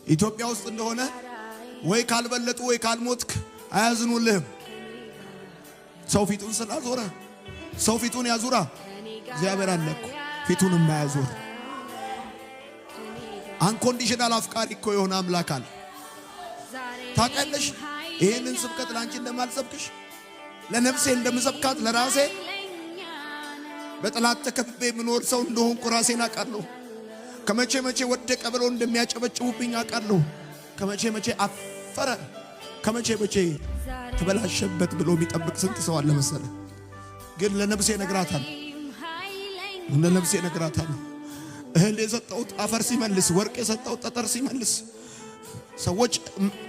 ኢትዮጵያ ውስጥ እንደሆነ ወይ ካልበለጡ ወይ ካልሞትክ አያዝኑልህም። ሰው ፊቱን ስላዞረ፣ ሰው ፊቱን ያዙራ። እግዚአብሔር አለ እኮ ፊቱን የማያዞር። Unconditional አፍቃሪ እኮ የሆነ አምላክ አለ። ታውቂያለሽ፣ ይህንን ስብከት ለአንቺ እንደማልሰብክሽ ለነፍሴ እንደምሰብካት፣ ለራሴ በጠላት ተከብቤ የምኖር ሰው እንደሆንኩ ራሴን አውቃለሁ። ከመቼ መቼ ወደቀ ብለው እንደሚያጨበጭቡብኝ አውቃለሁ። ከመቼ መቼ አፈረ፣ ከመቼ መቼ ተበላሸበት ብሎ የሚጠብቅ ስንት ሰው አለ መሰለ። ግን ለነፍሴ እነግራታለሁ፣ ለነፍሴ እነግራታለሁ። እህል የሰጠሁት አፈር ሲመልስ፣ ወርቅ የሰጠሁት ጠጠር ሲመልስ፣ ሰዎች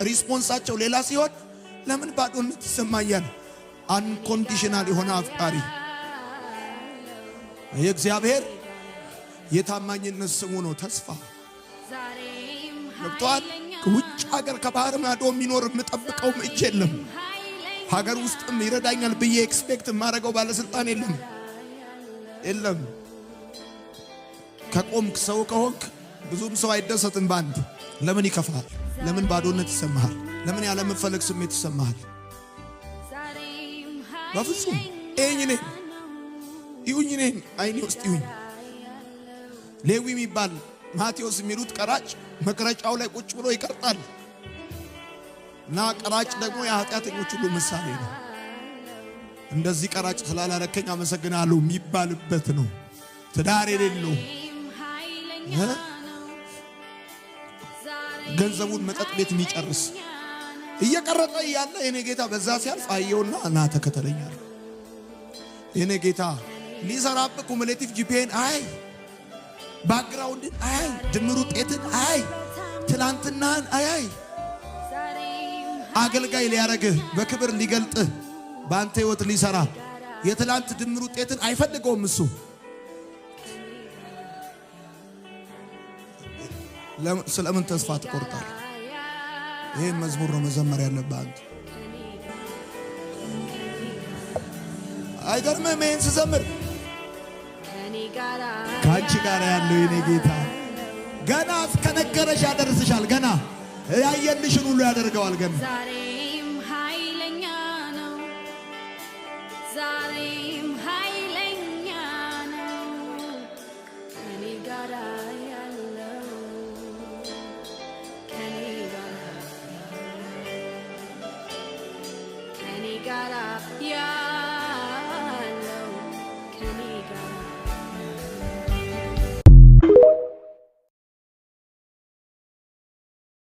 response ኣቸው ሌላ ሲሆን ለምን ባዶነት ይሰማኛል? Unconditional የሆነ አፍቃሪ፣ የእግዚአብሔር የታማኝነት ስሙ ነው ተስፋ። ገብቶሃል? ውጭ ሀገር ከባህር ማዶ የሚኖር የምጠብቀውም እጅ የለም። ሀገር ውስጥም ይረዳኛል ብዬ expect የማደርገው ባለስልጣን የለም፣ የለም። ከቆምክ፣ ሰው ከሆንክ ብዙም ሰው አይደሰትም በአንተ። ለምን ይከፋሃል? ለምን ባዶነት ይሰማሃል? ለምን ያለመፈለግ ስሜት ይሰማሃል? በፍጹም። እይኝ፣ እኔን ይሁኝ፣ እኔን አይኔ ውስጥ ይሁኝ። ሌዊ የሚባል፣ ማቴዎስ የሚሉት ቀራጭ መቅረጫው ላይ ቁጭ ብሎ ይቀርጣል። እና ቀራጭ ደግሞ የኃጢአተኞች ሁሉ ምሳሌ ነው። እንደዚህ ቀራጭ ስላላረከኝ አመሰግናለሁ የሚባልበት ነው። ትዳር የሌለው፣ ገንዘቡን መጠጥ ቤት የሚጨርስ እየቀረጠ እያለ የኔ ጌታ በዛ ሲያልፍ አየውና ና ተከተለኝ አለ። የኔ ጌታ ሊሰራብህ cumulative GPA ን አይ፣ background ን አይ፣ ድምር ውጤትን አይ፣ ትላንትናህን አይ፣ አገልጋይ ሊያረግህ፣ በክብር ሊገልጥህ፣ በአንተ ህይወት ሊሰራ የትላንት ድምር ውጤትን አይፈልገውም እሱ። ስለምን ተስፋ ትቆርጣለህ? ይህን መዝሙር ነው መዘመር ያለብህ አንተ። አይገርምህም? ይህን ስዘምር ከአንቺ ጋር ያለው የኔ ጌታ ገና እስከነገረሽ ያደርስሻል። ገና ያየልሽን ሁሉ ያደርገዋል። ገና ዛሬም ኃይለኛ ነው። ዛሬም